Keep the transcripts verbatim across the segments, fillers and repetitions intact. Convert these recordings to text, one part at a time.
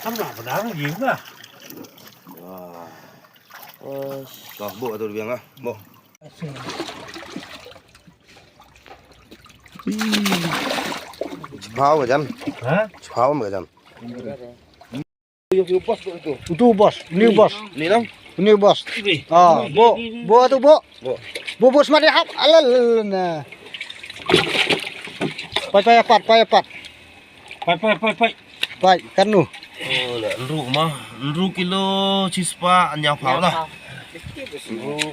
Kam lah benar ni juga. Wah. Dah, bu tu biang ah. Bu. Chipau ka jan. Ha? Chipau ka jan. Utu bos, ini bos. Ni lang. Ini bos. Ah, bo, bo tu bo. Bo. Bo bos mari hap. Alal na. Pai pai apat, pai apat. Pai pai pai pai. Pai kanu. Oh, la nru ma, nru kilo chispa nya pau lah.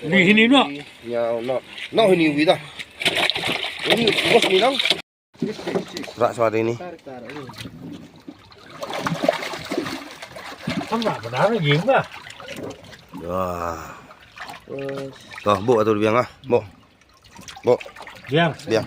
Ni hini no. Nya no. No hini wi dah. Ini bos ni lang. Rak suara ini. Kam lah benar ni ba. Wah. Tuh, bu atur biang ah. Bu. Bu. Biang. Biang.